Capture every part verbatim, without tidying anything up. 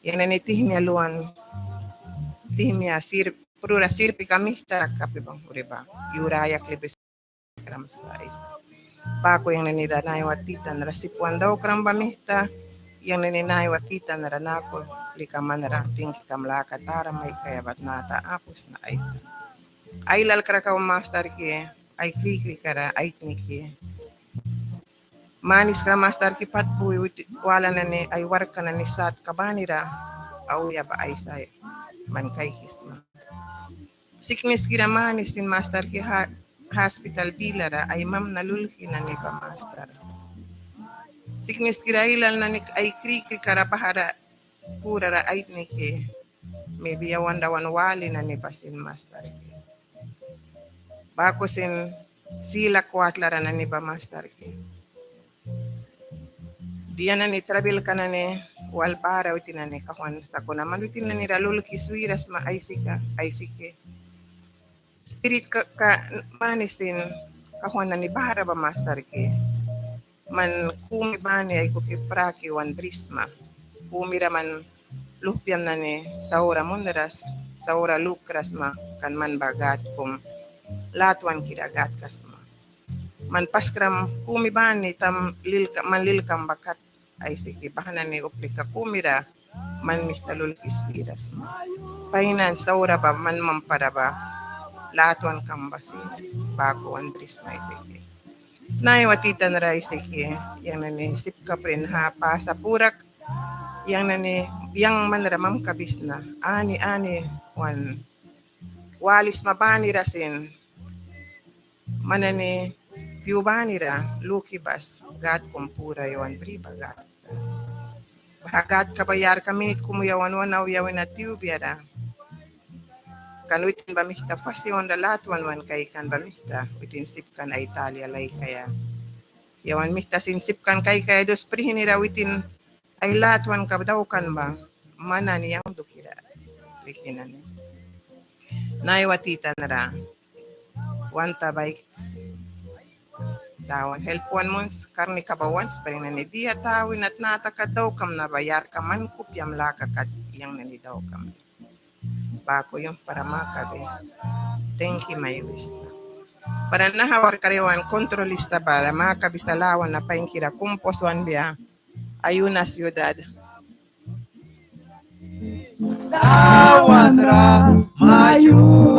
Yang nani tihmia luan, tihmia sir, prura sirpika mihtara kapi banghwri ba. Yura yak libi sikram sa Aisa. Baku yang nani ra naiwa titan ra sip wan daukram ba mihta, yang nani naiwa titan ra naku lika man ra tingkikam laka tara maikaia ba tnata apu sna Aisa. Ailal kra kau mastarki, ai krikrika ra aitniki. Manis kra mastarki pat bui wala nani ai warkka nani satka banira auya ba Aisa man kaikisma. Sikniskira manis sin mastarki ha, haspital bilara ai mamna lulki nani ba mastar. Sikniskira ailal nani ai krikrika ra bahara purara aitniki. Maybe yawan ra wan wali nani ba sin mastarki. Baku sin silak watlara nani ba mastarki. Dia nani trabilka nani wal bara witin nani kauhwan, sakuna man witin nani ra lulki swiras sma Aisika, Aisiki. Spiritka manis sin kauhwan nani bara ba mastarki. Man kumi bani aikuki praki wan brisma. Kumira man luhpiam nani saura munras, saura lukras sma, kan man ba Gad kum latwankira Gadka sma. Man paskram kumi bani tam lilka, man lilkam ba kat Aisiki, baha nani uplika kumira man mihta lulki swiras sma. Painan saura ba man mampara ba latwankam ba sin baku wan brisma Aisiki. Naiwa titan ra Aisiki, yang nani sip kapri naha pasa purak, yang nani, yang man ra mamkabisna, ani ani wan walisma banira sin. Man nani pyu banira luki bas, Gad kum pura yawan bri ba Gad. Baha Gadka ba yarka minit kum yawan wan auya wina tiwbiara. Kan witin ba mihta fas yawan ra latwan wan kaikan ba mihta, witin sip kan ai talia laikaia. Yawan mihta sin sip kan kaikaia dus prihnira witin ai latwanka daukan ba man nani yang dukira. Prihni nani. Naiwa titan ra wan ta baiks. Dawan help wan muns, karnika ba wan spring nani dia ta wina tnata kat daukamna ba yarka man kupiam laka kat yang nani daukamna. Baku yumhpara makabi tingki mai wisna. Bara naha warkka ra yawan kontrolista bara makabisa lawana painkira kum pos wan bia ai una ciudad. Dawan ra mayunram.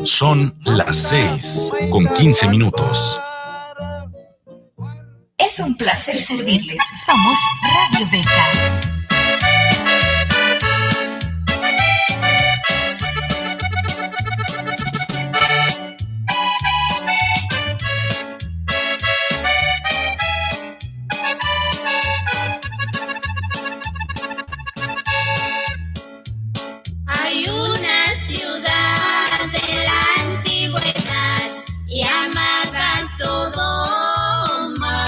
Son las seis con quince minutos. Es un placer servirles. Somos Radio Beca. Hay una ciudad de la antigüedad llamada Sodoma.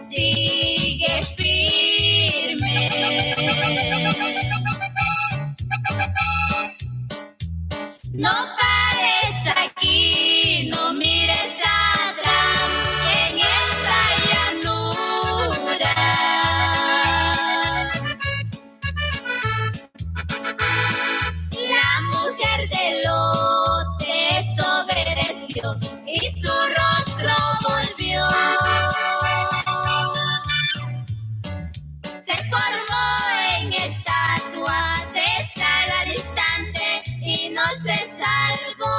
Sigue firme. No pares aquí, no mires atrás en esa llanura. La mujer de Lot desobedeció y su rostro volvió. Se formó en estatua de sal al instante y no se salvó.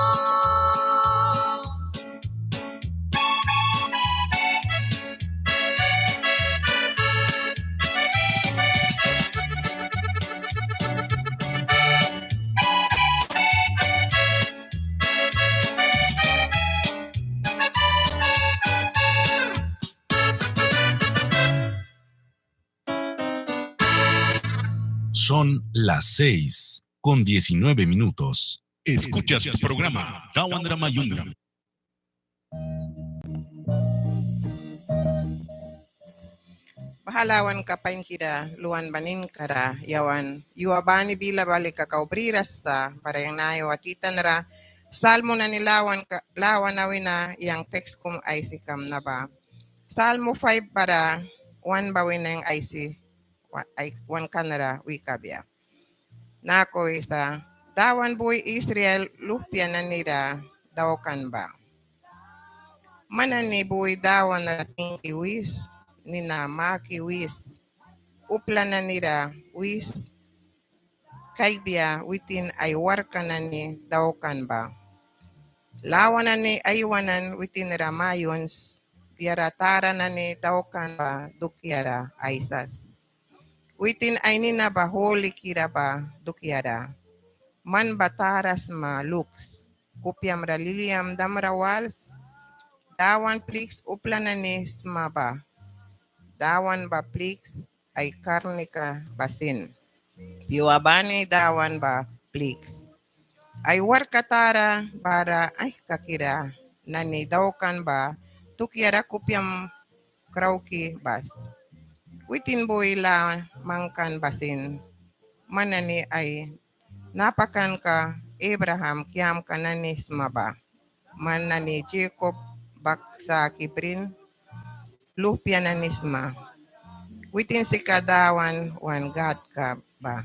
Son las seis con diecinueve minutos. Escuchas tu programa Dawan ra Mayunram. Baha lawanka painkira luan ba ninkara yawan yua bani bila ba lika kau briras sa, bara yang naiwa titan ra Salmo nani lawanka, lawana wina yang teks kum aisi kamna ba. Salmo faiv bara wan ba wina yang aisi wa-, ai-, wan kan ra wi kabia. Naku wisa: Dawan bui Israel luhpia nani ra daukan ba. Man nani bui Dawan ra tingki wis, nina maki wis, upla nani ra wis kaikbia witin ai warkka nani daukan ba. Lawana nani aiwanan witin ra mayuns, diara tara nani daukan ba dukiara aisas. Witin ai nina ba hulikira ba dukiara. Man ba tara sma luks, kupiam ra liliam dam ra wals. Dawan pliks upla nani sma ba. Dawan ba pliks ai karnika ba sin. Pyua bani Dawan ba pliks. Ai warkka tara bara aihkakira nani daukan ba dukiara kupiam krauki bas. Witin bui lâ mangkan ba sin. Man nani ai napakanka Ebraham kiamka nani sma ba. Man nani Jekob bak saki brin luhpia nani sma. Witin sika Dawan wan Gadka ba.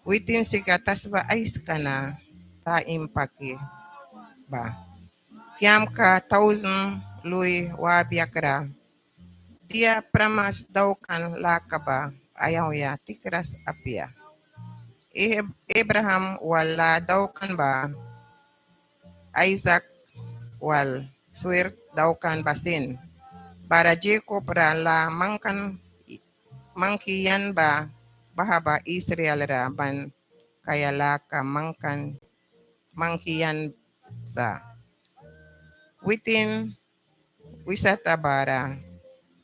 Witin sika tasba aiska na ta impaki ba. Kiamka tausn lui wabia kra. Dia pramas daukan laka ba ai auya tikras apia. Eb-, Ebraham wal lâ daukan ba, Aisak wal swirk daukan ba sin. Bara Jekob ra lâ mangkan, mangki yan ba, baha ba Israel ra ban kaia laka mangkan, mangki yan sa. Witin wisata bara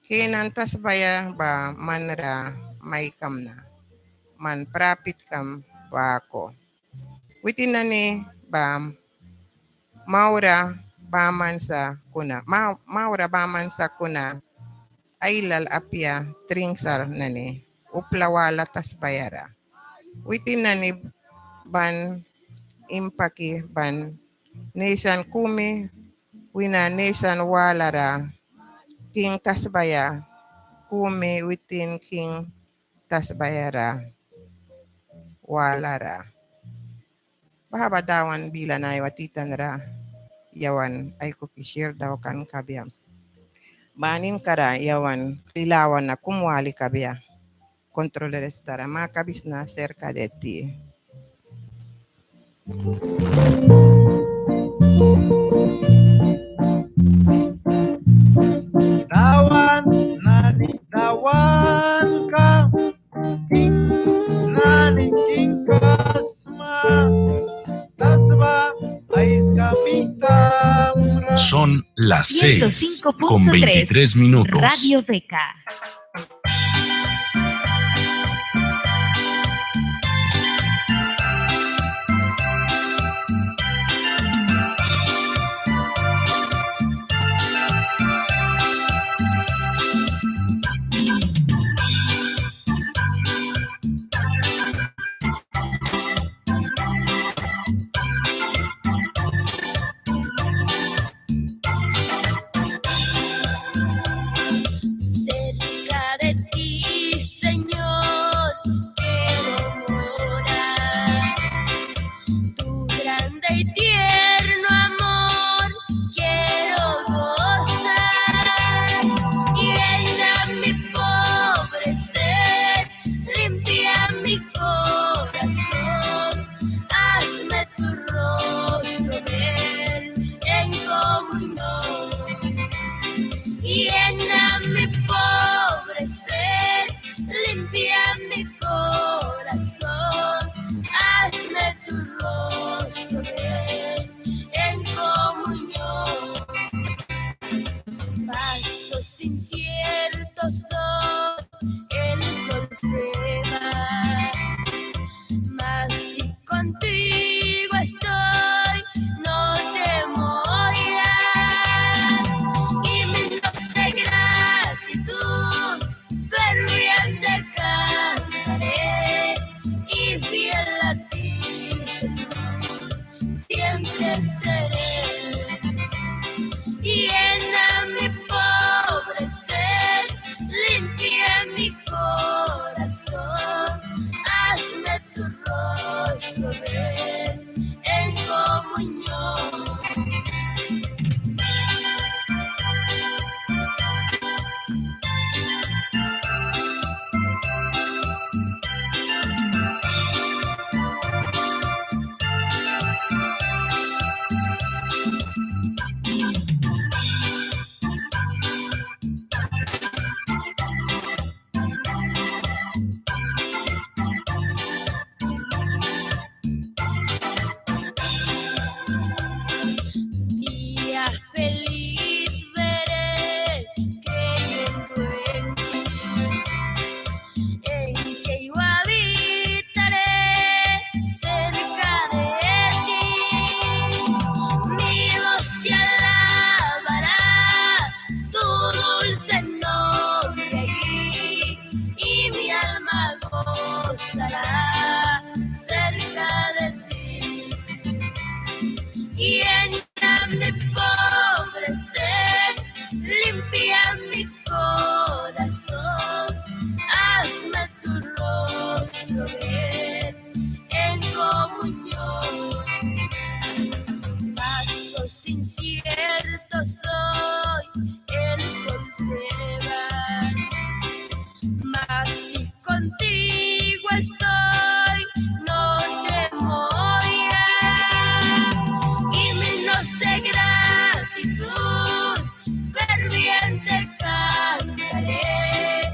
Kenan tasbaia ba man ra maikamna, man prapitkam baku. Witin nani ba maura baman sakuna, ma-, maura baman sakuna ailal apia tringsar nani upla wala tasbaia ra. Witin nani ban impaki ban nisan kumi wina nisan walara king tasbaia kumi witin king tasbaia ra walara. Baha ba Dawan bila naiwa titan ra yawan aikuki shir daukan kabia. Ba ninkara yawan kli lawana kum wali kabia. Kontrolera stara makabisna serka deti. Dawan nani Dawanka, king nani kingka sma, tasba aiska mihtam ra. Son las seis con veintitrés minutos. Radio Beca. estoy, el sol se va. Mas si contigo estoy, no temo ya. Y mi noche de gratitud ferviente cantaré, y fiel a ti, Jesús, siempre seré. Llena mi pobre ser, limpia mi corazón, hazme tu rostro ver en comunión. Día feliz veré creyendo en ti, en que yo habitaré cerca de ti. Mi voz te alabará, tu dulce nombre ahí, y mi alma gozará cerca de ti. Llena mi pobre ser, limpia mi corazón, hazme tu rostro ver en comunión. Pasos inciertos doy, el sol se va, mas si contigo estoy, no temo ya. Himnos de gratitud ferviente cantaré,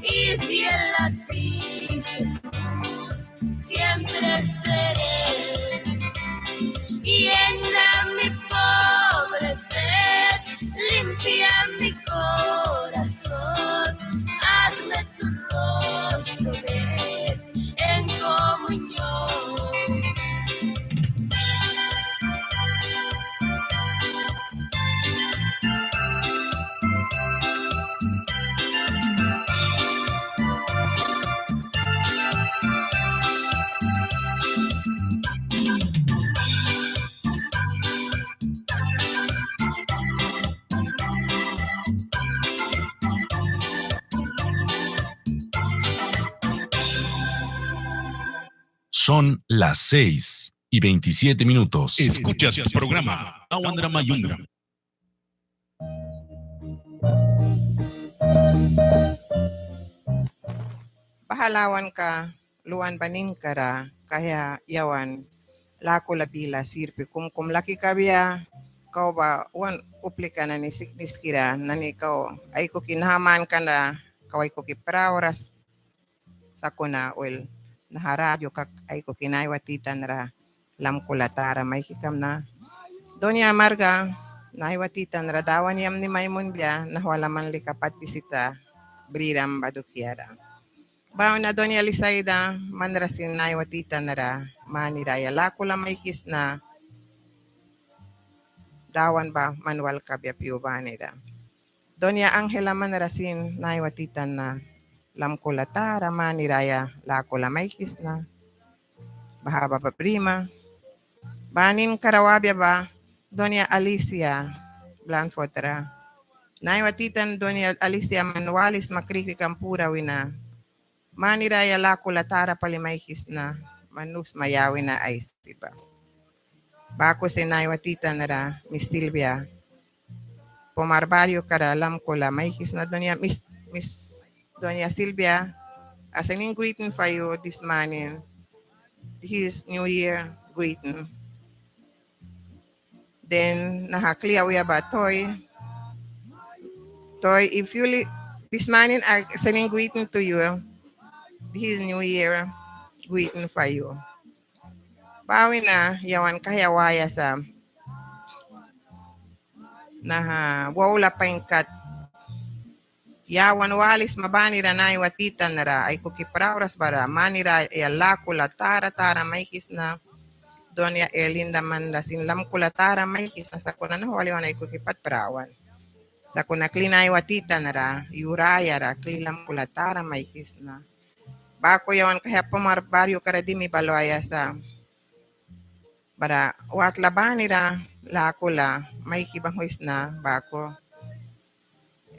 y fiel a ti, Jesús, siempre seré. Llena mi pobre ser, limpia mi corazón, hazme tu rostro ver en comunión. Son las seis y veintisiete minutos. Escuchas tu programa Awan ra Mayunram. Baha lawanka luan ba ninkara kaia yawan lakula bila sirpi kumkum laki kabia, kau ba wan uplika nani sikniskira nani kau aikuki naha mankanra kau aikuki prauras. Sakuna wel naha radioka aikuki naiwa titan ra lamkula tara maiki kamna. Doña Marga, naiwa titan ra Dawan yamni mai munbia, nahwala man lika pat bisita briram ba dukiara. Bauna Doña Lisaida, man ra sin naiwa titan ra mani raya lakula maikisna, Dawan ba man wal kabia pyu banira. Doña Ángela, man ra sin naiwa titan na lamkula tara mani raya lakula maikisna. Baha ba ba brima. Ba ninkara wabia ba Doña Alicia Blanford ra. Naiwa titan Doña Alicia, man walisma kritikam pura wina. Mani raya lakula tara pali maikisna, man nusma ya wina aisi ba. Baku sin naiwa titan ra Miss Silvia, Pomar barrio kara lamkula maikisna. Doña Miss, Miss Doña Silvia, a sending greeting for you this morning. This is New Year greeting. Then naha kli auya ba Toy. Toy, if you li-, this morning I sending greeting to you. This is New Year greeting for you. Ba wina yawan kaia waia sa. Naha waula pain kat Yawan walisma banira naiwa titan ra aikuki prauras bara manira ya lakula tara tara maikisna. Doña Erlinda manra sin lamkula tara maikisna, sakuna nahwali wan aikuki pat prawan. Sakuna kli naiwa titan ra yuraya ra kli lamkula tara maikisna. Baku yawan kahya pumar barrio kara dimi balwaia sa. Bara watla banira lakula maiki banghwisna baku.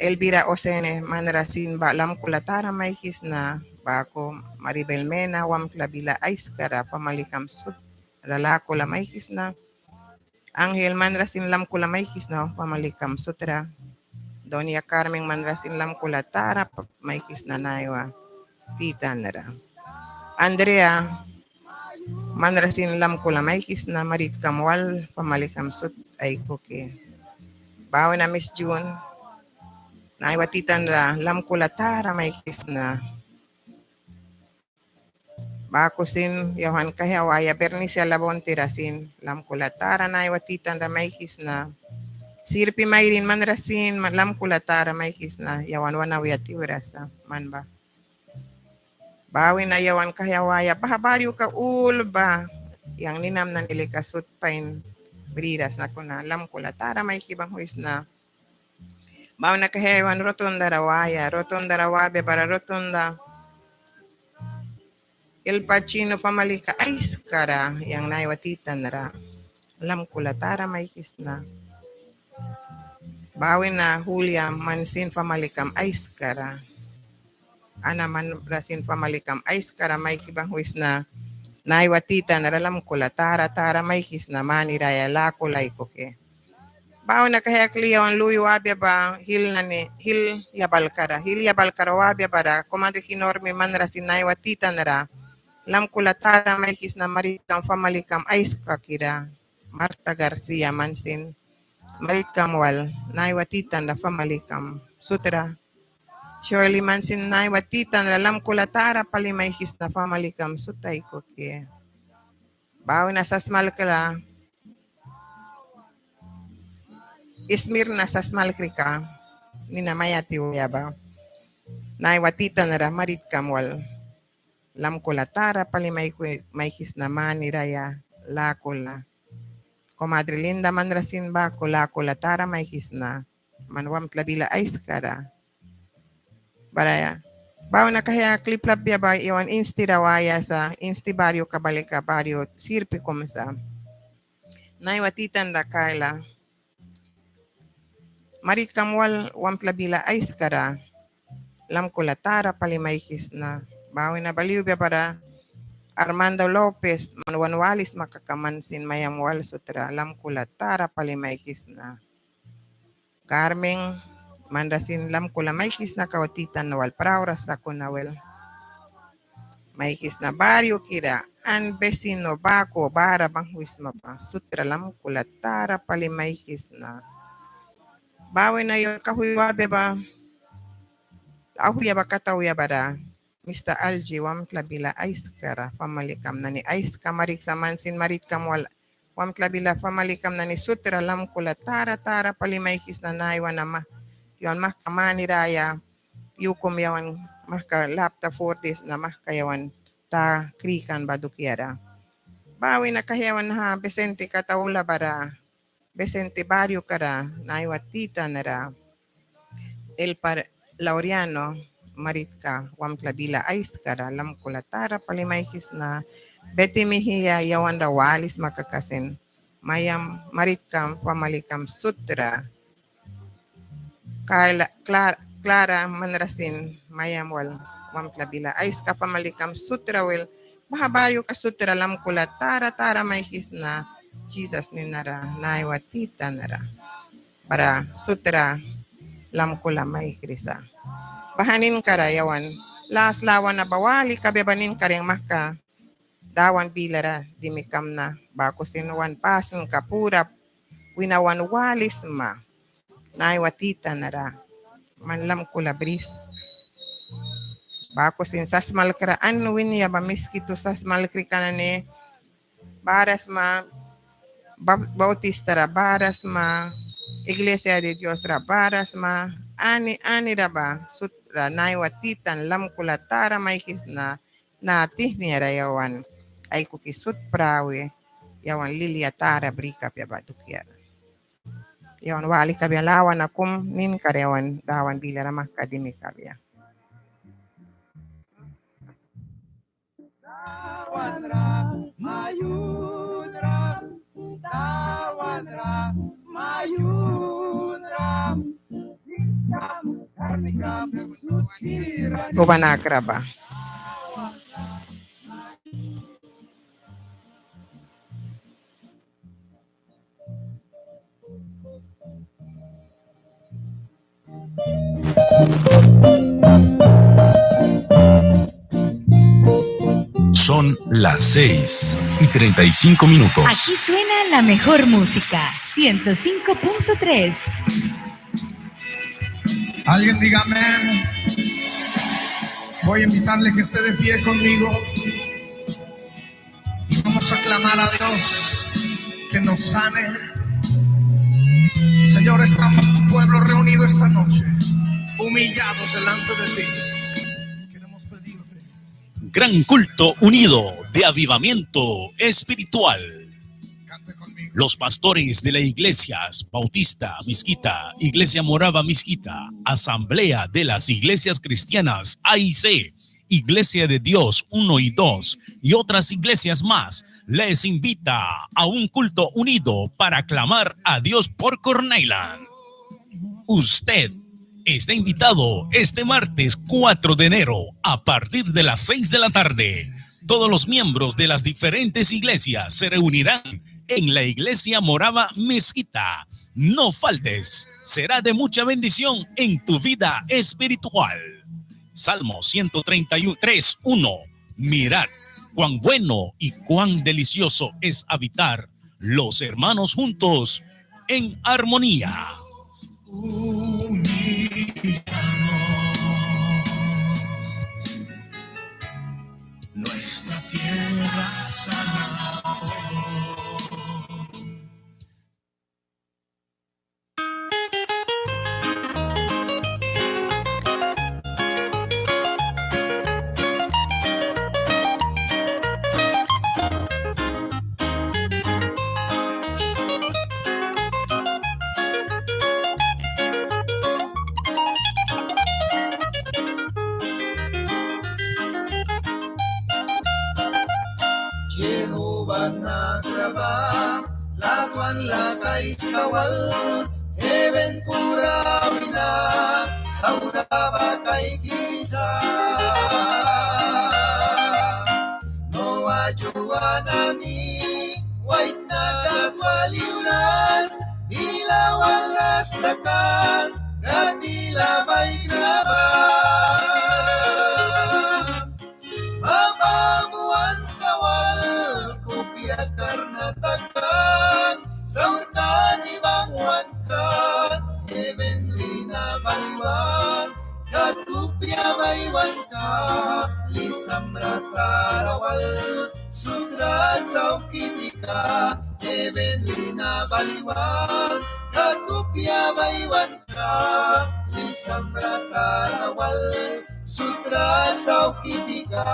Elvira Osene manra sin ba lamkula tara maikisna baku. Maribel Mena wamtla bila aiskara famalikam sut ra lakula maikisna. Ángel manra sin lamkula maikisna famalikam sutra. Doña Carmen manra sin lamkula tara maikisna naiwa titan ra. Andrea manra sin lamkula maikisna, maritkam wal famalikam sut aikuki. Bawina Miss June naiwa titan ra lamkula tara maikisna. Baku sin yawan kahya waia Bernicia Labonte ra sin lamkula tara naiwa titan ra maikisna. Sirpi mairin manra sin lamkula tara maikisna, yawan wan auya tiwras sa man ba. Bawina yawan kahya waia baha barrioka ul ba yang ninam nani lika sut pain briras, sakuna lamkula tara maiki banghwisna. Bawina kahya yawan Rotunda ra waia, Rotunda ra wabia bara Rotunda El Pacino famalika aiskara yang naiwa titan ra lamkula tara maikisna. Bawina Julia man sin famalikam aiskara. Ana manra sin famalikam aiskara maiki banghwisna. Naiwa titan ra lamkula tara tara maikisna, manira ya lakula aikuki. Bawina kahya kli yawan Lui wabia ba hil nani, hil yabalkara, hil yabalkara wabia bara comadre Hinormi manra sin naiwa titan ra lamkula tara maikisna, maritkam famalikam aiskakira. Marta Garcia man sin maritkam wal naiwa titan ra famalikam sutra. Shirley man sin naiwa titan ra lamkula tara pali maikisna, famalikam sut aikuki. Bawina sasmalkra Ismirna sasmalkrika nina mai tiwaia ba naiwa titan ra maritkam wal lamkula tara pali maikisna, manira ya lakula. Comadre Linda manra sin baku lakula tara maikisna, man wamtla bila aiskara. Bara ya bawina kahya kli plapia ba yawan Insti ra waia sa, Insti barrioka ba lika barrio sirpi kum sa. Naiwa titan ra Kayla maritkam wal wamtla bila aiskara lamkula tara pali maikisna. Bawina bal iwbia bara Armando Lopez, man wan walisma kaka man sin maiam wal sutra lamkula tara pali maikisna. Carmen manra sin lamkula maikisna, kau titan wal prauras, sakuna wel maikisna barriokira an vecino baku bara banghwisma ba sutra lamkula tara pali maikisna. Bawina yawan kauhwi wabia ba auhya ba kat auya bara Mista Alji wamtla bila aiskara famalikam nani aiska mariksa, man sin maritkam wal wamtla bila famalikam nani sutra lamkula tara tara pali maikisna. Naiwa na mah yawan mahka manira ya yu kum yawan mahka lapta furdisna, mahka yawan ta krikan ba dukiara. Bawina kahya yawan naha Vicente kat aula bara Vicente barriokara naiwa titan ra Elpa Laureano maritka wamtla bila aiskara lamkula tara pali maikisna. Betty Mejía yawan ra walisma kaka sin maiam maritkam famalikam sutra. Clara manra sin maiam wal wamtla bila aiska famalikam sutra wel baha barrioka sutra lamkula tara tara maikisna. Jisas nina ra naiwa titan ra bara sutra lamkula maikrisa. Baha ninkara yawan las lawana ba wali kabia ba ninkara yang mahka Dawan bilara dimi kamna baku sin wan pasinka pura wina wan walisma naiwa titan ra man lamkula bris. Baku sin sasmalkra an winia ba Miskitu sasmalkrika nani bara sma, Bautista ra bara sma, Iglesia de Dios ra bara sma, ani anira ba sut ra naiwa titan lamkula tara maikisna, na tihniara yawan aikuki sut prawi, yawan lilia tara bri kabia ba dukiara. Yawan wali kabia lawana kum ninkara yawan Dawan bilara mahka dimi kabia. Uba nakra ba. Son las seis y treinta y cinco minutos. Aquí suena la mejor música, ciento cinco punto tres. Alguien diga amén. Voy a invitarle que esté de pie conmigo. Y vamos a clamar a Dios que nos sane. Señor, estamos tu pueblo reunido esta noche, humillados delante de ti. Queremos pedirte. Gran culto unido de avivamiento espiritual. Los pastores de las iglesias Bautista Miskita, Iglesia Morava Miskita, Asamblea de las Iglesias Cristianas, A I C, Iglesia de Dios uno y dos, y otras iglesias más, les invita a un culto unido para clamar a Dios por Corn Island. Usted está invitado este martes cuatro de enero a partir de las seis de la tarde. Todos los miembros de las diferentes iglesias se reunirán en la iglesia Morava Miskita. No faltes, será de mucha bendición en tu vida espiritual. Salmo ciento treinta y tres, uno. Mirad cuán bueno y cuán delicioso es habitar los hermanos juntos en armonía. Nuestra tierra sana. Jehova nakra ba latwan laka aiska wal, heven pura wina saura ba kaikisa. Noa yua nani waitna kat wali wras, bila walras takan kat bila baikra ba. Mapa muanka wal kupia karna takan, saurka ni bangwan kan, heven wina bal iwan kat kupia baiwanka, li samra tara wal sutra sauhki tika, heven wina bal iwan kat kupia baiwan ka, li samra tara wal sutra sauhki tika.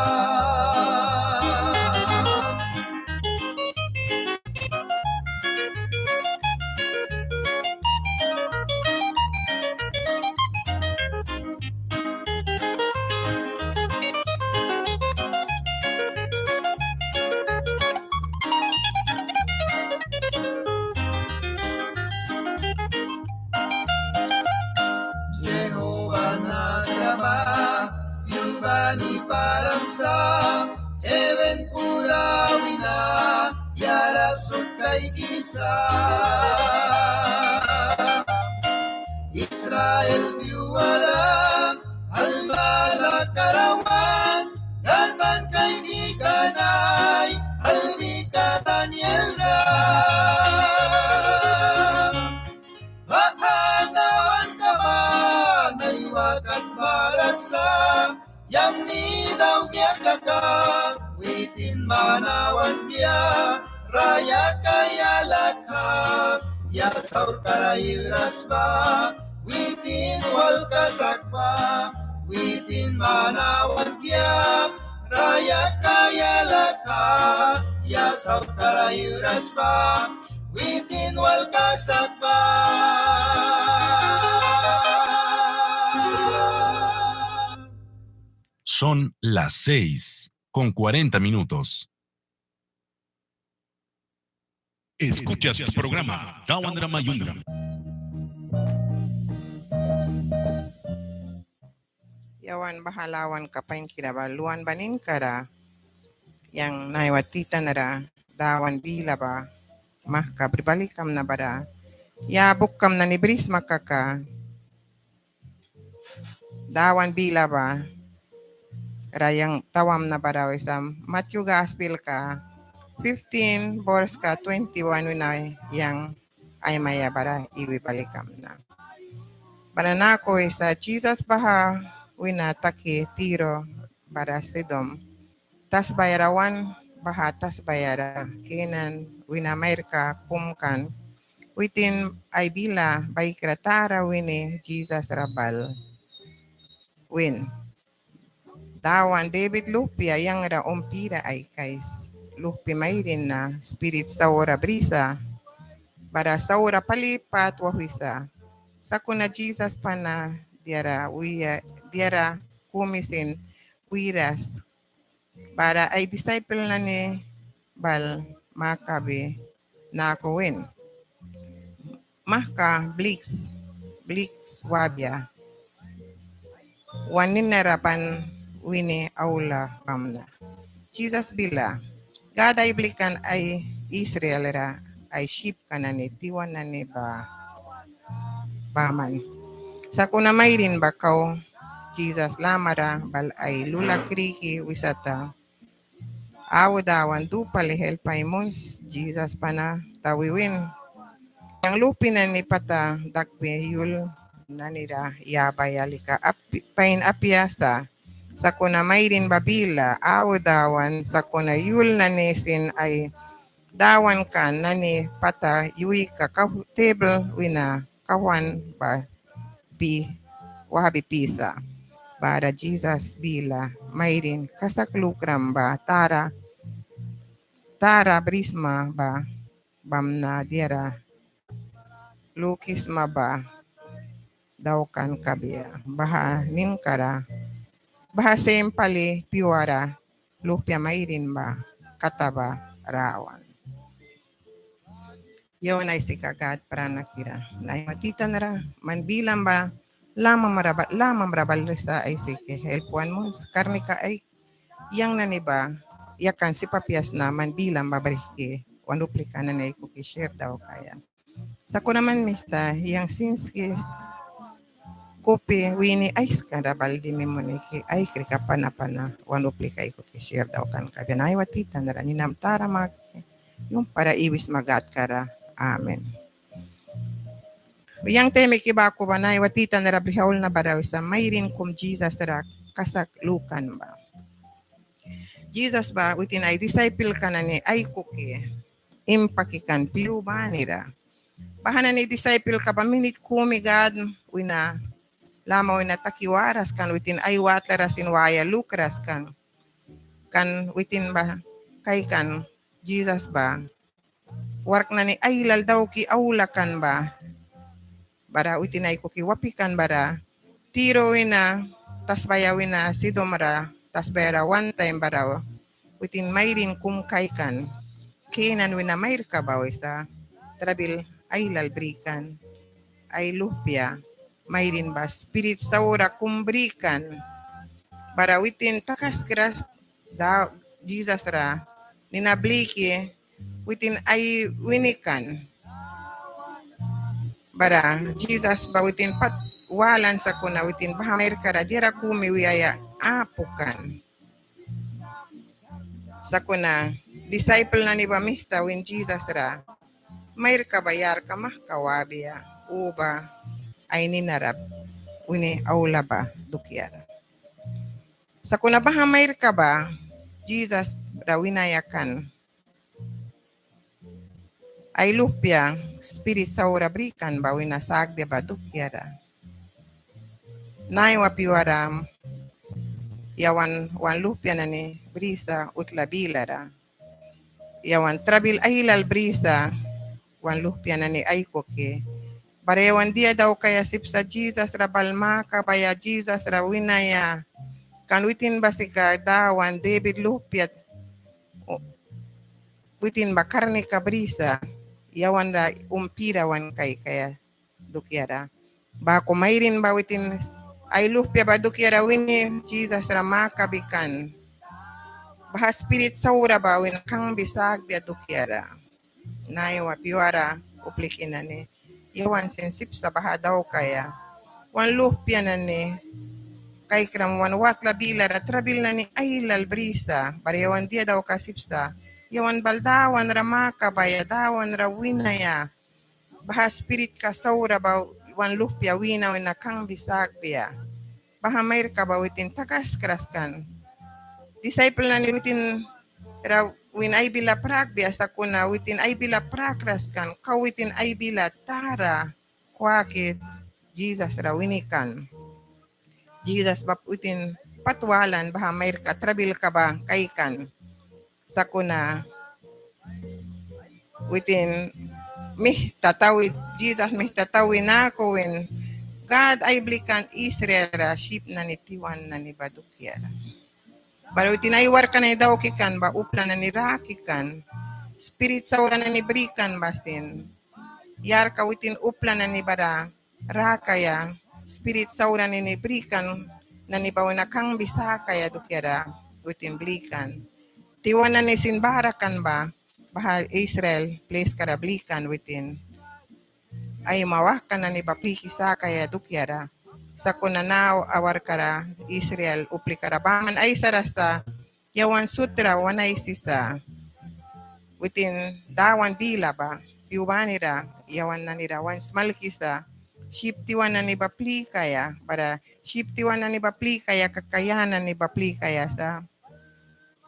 Jehova nakra ba, pyu bani param sa, heven pura wina diara sut kaikisa. Israel pyuara alba lakara wan, kan ban kaiki kan ai, albika Daniel ra. Baha dawanka ba naiwa kat bara sa, yamni dauki kaka, witin mana wan bia raya kaia laka, ya saurkara iwras ba, wit Witin wal kasak ba, witin mana wan bia, raya kaya laka, ya sautka ra yuras ba, witin wal kasak ba. Son las seis con cuarenta minutos. Escuchas tu programa Dawan ra Mayunram. Yawan baha lawanka painkira ba luan ba ninkara, yang naiwa titan ra Dawan bila ba mahka bri bali kamna bara, ya bukam nani brisma kaka Dawan bila ba ra yang tawamna bara wisa Matyu gaspilka fifteen, borska twenty-one wina yang ai maia bara iwi bali kamna. Bara naku wisa Jisas baha wina taki Tiro bara Sidon tasbaia ra wan, baha tasbaia ra Kenan wina mairka kum kan. Witin ai bila baikra tara wini Jisas ra bal win: Dawan, Debit luhpia, yang ra umpira ai kais. Luhpi mairin na spirit saura brisa bara saura pali pat wauhwisa. Sakuna Jisas pana diara wia, diara kumi sin wiras. Bara ai disaipel nani bal makabi naku win: Mahka bliks, bliks wabia, wan ninara ban wini aula bamna. Jisas bila: Gad ai blikan ai Israel ra ai syipka nani tiwan nani ba baman. Sakuna mairin ba kau Jisas lamara bal ai lula kriki wisata: Au Dawan, du pali help ai muns. Jisas pana tawi win: Yang luhpi nani pata dakbi yul nanira yabaia lika pain apia sa. Sakuna mairin ba bila: Au Dawan, sakuna yul nani sin ai dawanka nani pata yuika tebl wina kauhwan ba pi, wahbi pisa. Bara Jisas bila: Mairin kasak lukram ba tara, tara brisma ba bamna diara lukisma ba daukan kabia. Baha ninkara baha sem pali pyuara luhpia mairin ba kata ba rawan. Yawan Aisika Gad pranakira, naiwa titan ra man bilam ba lamamra ba, lamamra balrisa Aisiki help wan muns. Karnika ai yang nani ba yakan sip apia sna man bilam ba brihki wan uplika nani aikuki shir daukaia. Sakuna man mihta yang sinskis kupi wini aiskara bal dimi muniki aikrika pana pana wan uplika aikuki shir daukan kabia. Naiwa titan ra ninam tara maki yumhpara iwisma Gadkara. Amen. Yang taimki baku ba naiwa titan ra brih aulna bara wisa mairin kum Jisas ra kasak lukan ba. Jisas ba witin ai disaipelka nani aikuki impaki kan pyu banira. Baha nani disaipelka ba minit kumi Gad wina lama wina taki waras kan, witin ai watlara sin waia lukras kan. Kan witin ba kaikan Jisas ba wark nani ailal dauki aula kan ba. Bara witin aikuki wapi kan bara Tiro wina tasbaia wina Sidon ra tasbaia ra wan taim bara witin mairin kum kaikan. Kenan wina mairka ba wisa trabil ailal brikan. Ai luhpia mairin ba spirit saura kum brikan. Bara witin takaskras da Jisas ra nina bliki witin ai wini kan. Bara Jisas ba witin pat walan sakuna witin baha mairka ra diara kumi wiaia apu kan. Sakuna disaipel nani ba mihta win Jisas ra mairka ba yarka mahka wabia uba ai ninara wini aula ba dukiara. Sakuna baha mairka ba Jisas ra winaia kan. Ai luhpia spirit saura brikan ba wina sakbia ba dukiara. Naiwa pyuara yawan wan luhpia nani brisa utla bilara. Yawan trabil ailal brisa wan luhpia nani aikuki. Bara yawan dia daukaia sip sa Jisas ra bal makabaia, Jisas ra winaia. Kan witin ba sika Dawan Debit luhpia, witin ba karnika brisa yawan ra umpira wan kaikaia dukiara. Baku mairin ba witin ai luhpia ba dukiara wini Jisas ra makabi kan. Baha spirit saura ba wina kangbi sakbia dukiara. Naiwa pyuara upliki nani, yawan sin sip sa baha daukaia. Wan luhpia nani kaikram wan watla bilara trabil nani ailal brisa, bara yawan dia daukaia sip sa. Yawan bal Dawan ra makabaia, Dawan ra winaia. Baha spiritka saura ba wan luhpia wina wina kangbi sakbia. Baha mairka ba witin takaskras kan. Disaipel nani witin ra win ai bila prakbia, sakuna witin ai bila prakras kan kau witin ai bila tara kwaki Jisas ra wini kan. Jisas ba witin pat walan baha mairka trabilka ba kaikan. Sakuna witin mihta tawi, Jisas mihta tawi naku win, Gad ai blikan Israel ra syip nani tiwan nani ba dukiara. Bara witin ai warkka nani dauki kan ba upla nani raki kan. Spirit saura nani brikan ba sin. Yarka witin upla nani bara rakaia, spirit saura nani brikan nani ba wina kangbi sakaia dukiara witin blikan. Tiwan nani sin bara kan ba baha Israel pliskara blikan witin. Ai mawahka nani ba pliki sakaia dukiara. Sakuna nau awarkara Israel uplikara baman aisaras sa, yawan sut ra wan aisisa. Witin Dawan bila ba pyu banira yawan nani ra wan smalkisa. Syip tiwan nani ba plikaia, bara syip tiwan nani ba plikaia kaka ya nani ba plikaia sa.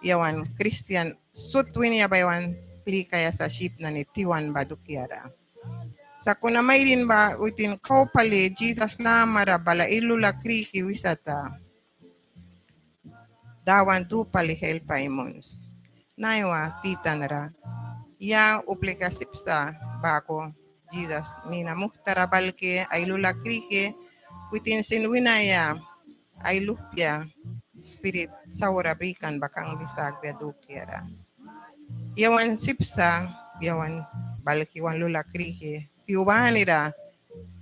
Yawan kristian sut winia ba yawan plikaia sa syip nani tiwan ba dukiara. Sakuna mairin ba witin kau pali Jisas lamara bal ai lula kriki wisata. Dawan, du pali help ai muns. Naiwa titan ra ya uplika sip sa baku Jisas mina muhtara balki ai lula kriki witin sin winaia ai luhpia spirit saura brikan ba kangbi sakbia dukiara. Yawan sip sa, yawan balki wan lula kriki pyu banira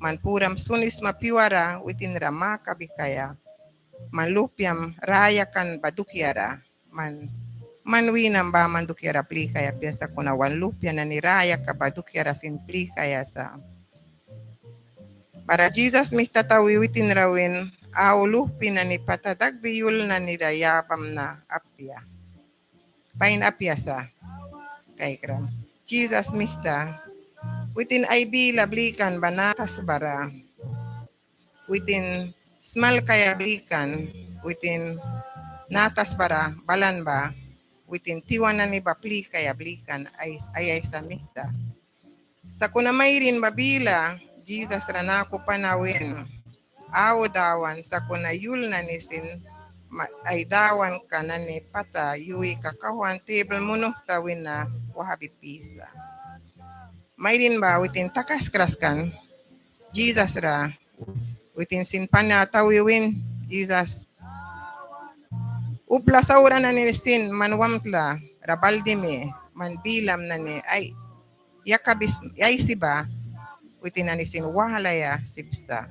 man puram sunisma pyuara witin ra makabi kaia. Man luhpiam raya kan ba dukiara man, man winam baman dukiara plikaia apia, sakuna wan luhpia nani rayaka ba dukiara sin plikaia sa. Bara Jisas mihta tawi witin ra win, au luhpi nani pata dakbi yul nani ra yabamna apia. Pain apia sa. Kaikram Jisas mihta witin ai bila blikan ba naha tasbara. Witin smalkaia blikan, witin naha tasbara balan ba, witin tiwan nani ba plikaia blikan ai, ai aisa mihta. Sakuna mairin ba bila Jisas ra naku pana win, au Dawan, sakuna yul nani sin ai dawanka nani pata yuika kauhwan tebal munuhta wina wahbi pisa. Mairin ba witin takaskras kan Jisas ra. Witin sin pana tawi win Jisas, upla saura nani sin man wamtla ra bal dimi man bilam nani ai yakabis aisi ba, witin nani sin walaia sip sa.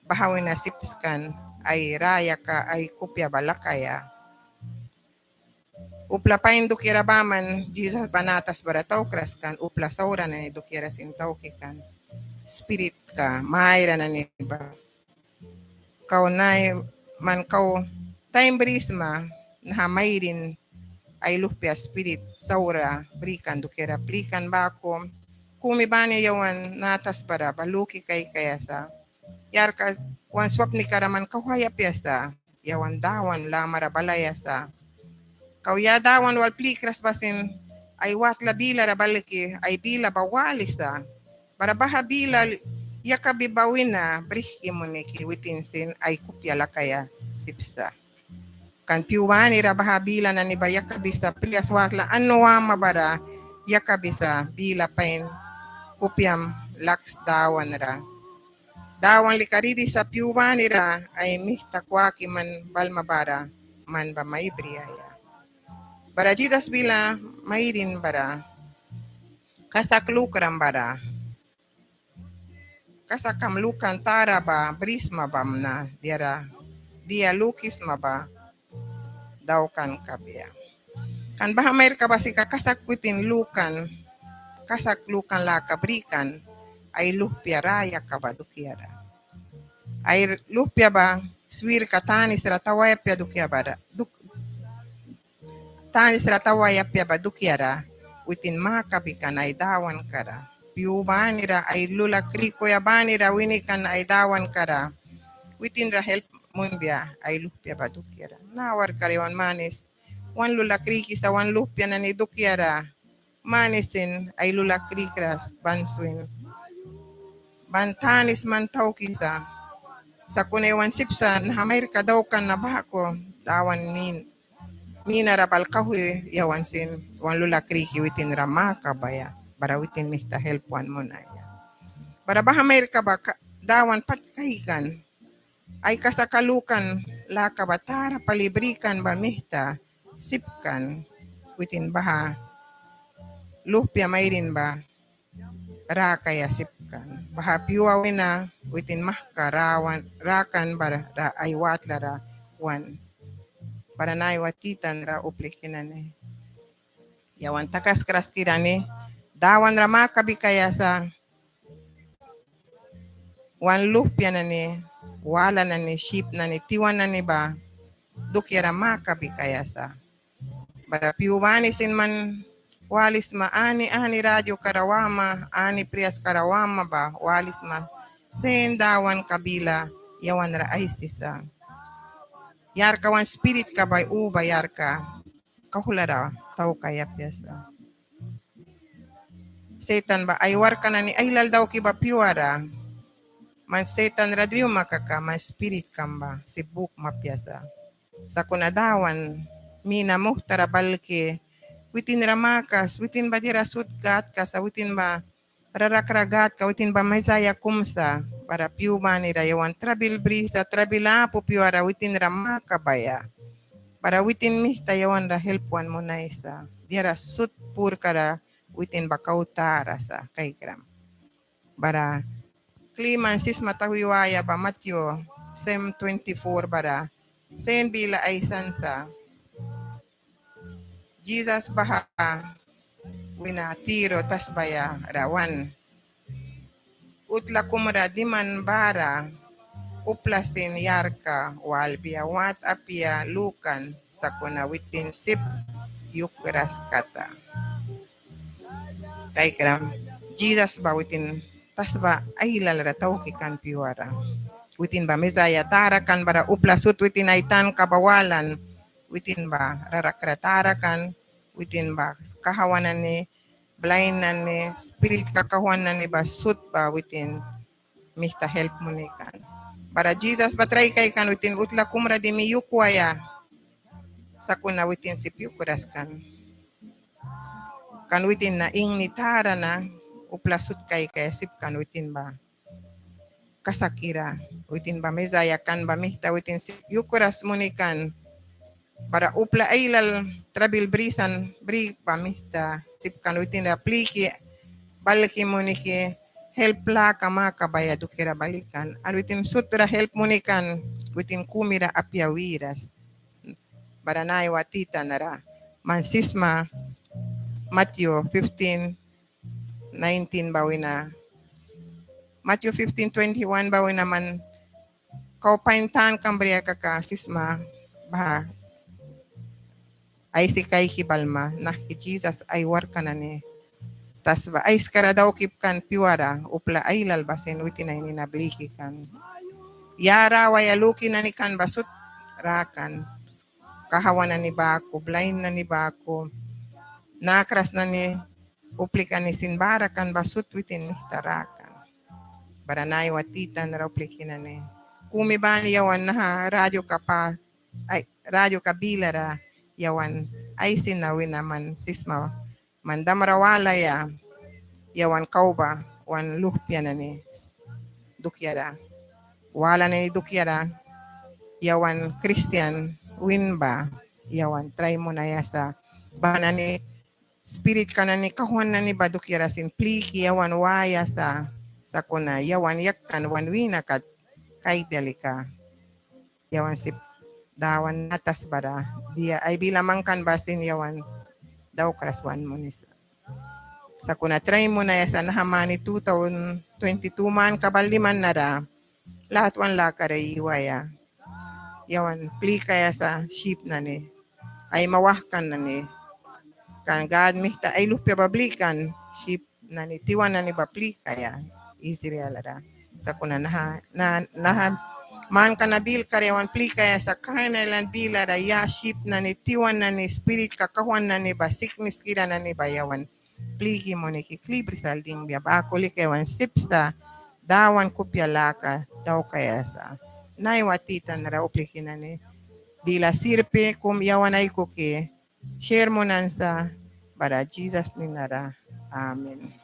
Baha wina sip kan ai rayaka ai kupia ba lakaia. Upla pain dukiara baman Jisas ba naha tasbara taukras kan, upla saura nani dukiara sin tauki kan. Spiritka maira nani ba kau nai man kau taim brisma naha mairin ai luhpia spirit saura brikan dukiara plikan baku. Kumi bani yawan naha tasbara ba luki kaikaia sa. Yarka wan swapnikara man kauhwaia apia sa. Yawan Dawan lamara balaia sa. Kau ya Dawan wal plikras ba sin ai watla bilara balki ai bila ba walisa. Bara baha bila yakabi ba wina brihki muniki witin sin ai kupia lakaia sip sa. Kan pyu banira baha bila nani ba yakabisa prias watla an wama bara yakabisa bila pain kupiam laks Dawan ra. Dawan lika ridi sa pyu banira ai mihta kwaki man balma bara man ba mai briaia. Bara Jisas bila mairin bara kasak lukram bara kasakam lukan tara ba brisma bamna diara dia lukisma ba daukan kabia. Kan baha mairka ba sika kasak witin lukan, kasak lukan laka brikan ai luhpia rayaka ba dukiara. Ai luhpia ba swirka tanisra tawaia apia dukia bara duk tanisra tawaia apia ba dukiara witin makabi kan ai Dawankara. Pyu banira ai lula krikuya banira wini kan ai Dawankara. Witin ra help munbia ai luhpia ba dukiara. Nawarkara yawan manis wan lula krikisa wan luhpia nani dukiara. Manis sin ai lula krikras ban swin ban tanis man taukisa. Sakuna yawan sip sa naha mairka daukan na baku Dawan min mina ra bal kauhwi yawan sin wan lula kriki witin ra makabaia bara witin mihta help wan munaia. Bara baha mairka ba Dawan pat kaikan ai kasaka lukan laka ba tara pali brikan ba mihta sip kan witin baha luhpia mairin ba rakaia sip kan. Baha pyua wina witin mahka rawan rakan bara ai watla ra wan. Bara naiwa titan ra upliki nani yawan takaskras kira ni Dawan ra makabi kaia sa. Wan luhpia nani wala nani sip nani tiwan nani ba dukiara makabi kaia sa. Bara pyu bani sin man walisma ani ani radioka ra wama ani priaska ra wama ba walisma sin Dawanka bila yawan ra aisisa. Yarka wan spiritka ba uba yarka kauhla ra taukaia apia sa. Setan ba ai warka nani ailal dauki ba pyuara. Man Setan ra driwma kaka man spiritkam ba sip bukma apia sa. Sakuna Dawan mina muhtara balki witin ra makas, witin ba diara sut Gadka sa, witin ba rarakra Gadka, witin ba Mesaia kum sa. Bara pyu banira yawan trabil brisa, trabil apu pyuara witin ra makabaia. Bara witin mihta yawan ra help wan munaisa. Diara sut purkara witin ba kau tara sa kaikram. Bara kli man sisma tauhwi waia ba Matyu seven twenty-four bara sin bila aisan sa. Jisas baha wina Tiro tasbaia ra wan. Utla kum ra diman bara upla sin yarka walbia wat apia lukan sakuna witin sip yukras kata. Kaikram, Jisas ba witin tasba ailal ra tauki kan pyuara. Witin ba Mesaia tara kan bara upla sut witin ai tanka ba walan. Witin ba rarakra tara kan, witin ba kahwan nani, blain nani, spiritka kahwan nani ba sut ba witin mihta help muni kan. Bara Jisas ba trai kaikan witin utla kum ra dimi yukwaia. Sakuna witin sip yukras kan. Kan witin na ingni tara na upla sut kaikaia sip kan witin ba kasakkira. Witin ba Mesaia kan ba mihta witin sip yukras muni kan. Bara upla ailal trabil brisan bri ba mihta sip kan witin ra pliki balki muniki help laka makabaia dukiara bali kan. An witin sut ra help muni kan witin kumi ra apia wiras. Bara naiwa titan ra man sisma Matyu fifteen nineteen ba wina. Matyu fifteen twenty-one ba wina man kau pain tankam bria kaka sisma baha aisi kaiki balma nahki Jisas ai warka nani tasba aiskara daukip kan pyuara upla ailal ba sin witin ai nina bliki kan. Ya rawaia luki nani kan ba sut rakan. Kahwan nani baku, blain nani baku, nakras nani uplika nani sin bara kan ba sut witin mihta rakan. Bara naiwa titan ra upliki nani kumi bani yawan naha radioka pa, ai, radioka bilara yawan aisi na wina man sisma man damra walaia yawan kau ba wan luhpia nani dukiara, wala nani dukiara, yawan kristian win ba yawan trai munaia sa. Baha nani spiritka nani kauhwan nani ba dukiara sin pliki yawan waia sa. Sakuna yawan yakan wan wina kat kaibia lika yawan sip Dawan na tasbara dia ai bila mangkan ba sin yawan daukras wan munisa. Sakuna trai munaia sa naha mani two thousand twenty-two manka bal diman nara latwan lakara iwaia yawan plikaia sa sip nani ai mawahkan nani. Kan Gad mihta ai luhpia ba blikan sip nani tiwan nani ba plikaia Israel ra. Sakuna naha, na, naha manka na bilkara yawan plikaia sa Kanan bilara ya sip nani tiwan nani spiritka kauhwan nani ba sikniskira nani ba yawan pliki muniki kli brisal dingbia. Baku lika yawan sip sa Dawan kupia laka daukaia sa. Naiwa titan ra upliki nani bila sirpi kum yawan aikuki sir munan sa bara Jisas nina ra. Amen.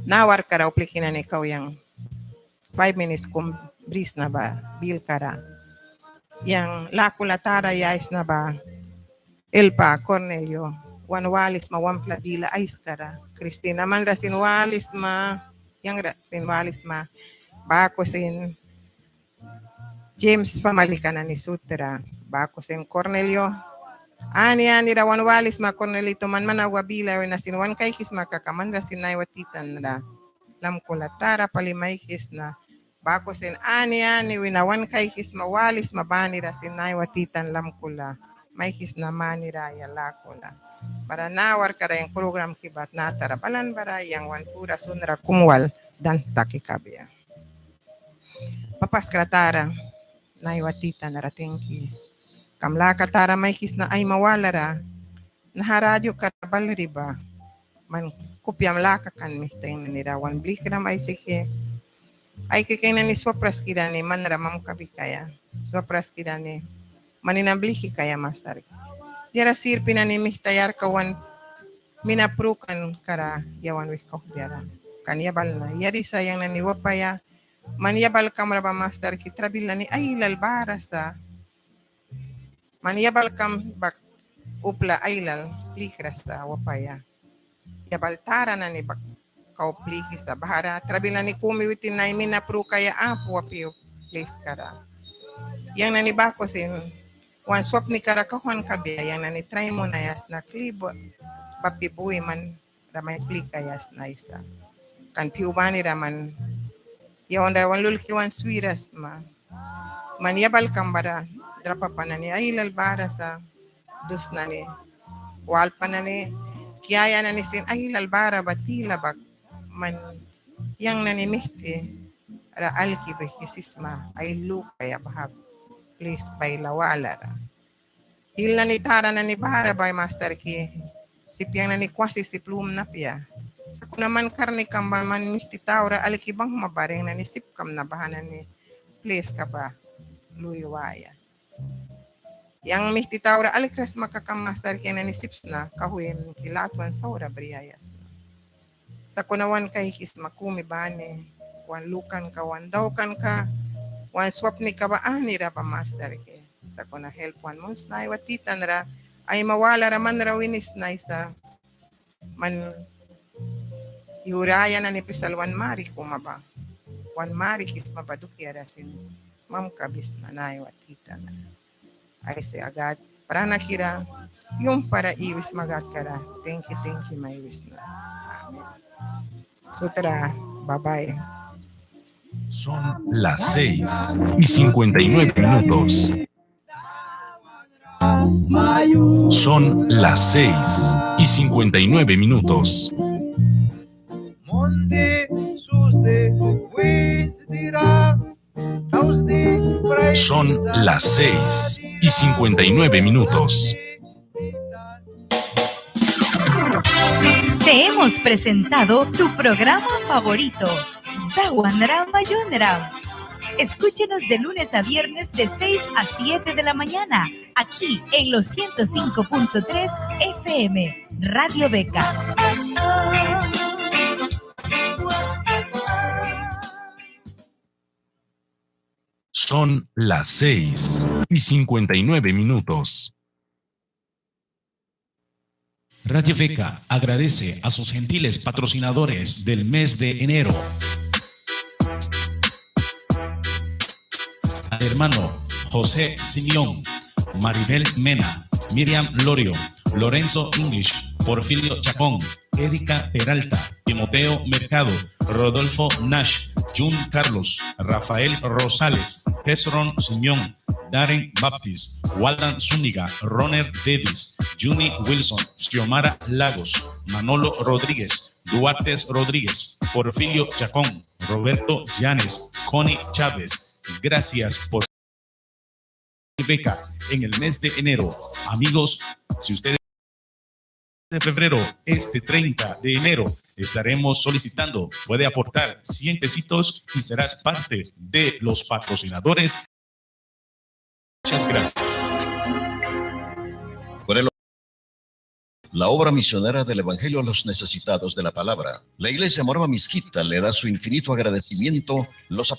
Naha warkka ra upliki nani kau yang five minutes kum brisna ba bilkara. Yang lakula tara yaisna ba Elpa Cornelio wan walisma wamtla bila aiskara. Kristina man ra sin walisma, yang ra sin walisma, baku sin James pamalika nani sutra. Baku sin Cornelio ani anira wan walisma. Cornelito man man aua bila wina sin wan kaikisma kaka man ra sin naiwa titan ra lamkula tara pali maikisna. Baku sin ani ani wina wan kaikisma walisma banira sin naiwa titan lamkula maikisna manira ya lakula. Bara naha warkka ra yang programki ba tnata ra balan bara yang wan pura sunra kum wal dan taki kabia. Papaskra tara, naiwa titan ra tingki. Kam laka tara maikisna aima walara naha radioka ra balri ba man kupiam laka kan mihta yang nanira wan blikram aisiki. Aiki kan nani swapraskira ni man ra mamkabi kaia, swapraskira ni man nina bliki kaia mastarki. Diara sirpi nani mihta yarka wan mina prukan kara yawan wih kauhbiara. Kan yabal na yarisa yang nani wapaia. Man yabalkam ra ba mastarki trabil nani ailal bara sa. Man yabalkam bak upla ailal plikras sa wapaia. Yabal tara nani bak kau plikisa bahara trabil nani kumi witin nani mina prukaia apu wapi pliskara. Yang nani baku sin wan swapnika ra kauhwan kabia yang nani trai munaia sna kli bapi bui man ra mai plikaia sna aisa. Kan pyu banira man yawan ra wan lulki wan swiras sma. Man yabalkam bara drapapa nani ailal bara sa, dus nani, walpa nani, kiaya nani sin ailal bara ba tila bak man yang nani mihti ra alki brihki sisma ai lukaia baha plis baila walara. Hil nani tara nani bara ba mastarki sip yang nani kwasi sip lumna apia. Sakuna man karnikam ba man mihti taura alki banghwma bara yang nani sip kamna baha nani pliska ba lui waia. Yang mihti taura alkras sma kaka mastarki yang nani sip sna kauhwi munan ki latwan saura briaia sna. Sakuna wan kaikisma kumi bani wan lukanka, wan daukanka, wan swapnika ba anira ba mastarki. Sakuna help wan muns naiwa titan ra aima walara man ra winisna aisa. Man yuraya nani prisal wan mari kuma ba, wan marikisma ba dukiara sin mamkabisna naiwa titan ra. Aisi Gad pranakira yumhpara iwisma Gadkara tingki tingki mai wisna. Amen. Sutra, bye bye. Son las seis y cincuenta y nueve minutos. Son las seis y cincuenta y nueve minutos. Son las seis y cincuenta y nueve minutos. Te hemos presentado tu programa favorito, Dawan ra mayunram. Escúchenos de lunes a viernes de seis a siete de la mañana, aquí en los ciento cinco punto tres F M, Radio Beca. Son las seis y cincuenta y nueve minutos. Radio Beca agradece a sus gentiles patrocinadores del mes de enero. Al hermano José Simeón, Maribel Mena, Miriam Lorio, Lorenzo English, Porfirio Chacón, Erika Peralta, Timoteo Mercado, Rodolfo Nash, Jun Carlos, Rafael Rosales, Hezron Simeón, Darren Baptist, Waldan Zúñiga, Roner Davis, Juni Wilson, Xiomara Lagos, Manolo Rodríguez, Duartes Rodríguez, Porfirio Chacón, Roberto Llanes, Connie Chávez. Gracias por Beca en el mes de enero. Amigos, si ustedes de febrero, este treinta de enero, estaremos solicitando, puede aportar cien pesitos y serás parte de los patrocinadores. Muchas gracias. Por el La obra misionera del Evangelio a los necesitados de la palabra. La Iglesia Morava Miskita le da su infinito agradecimiento, los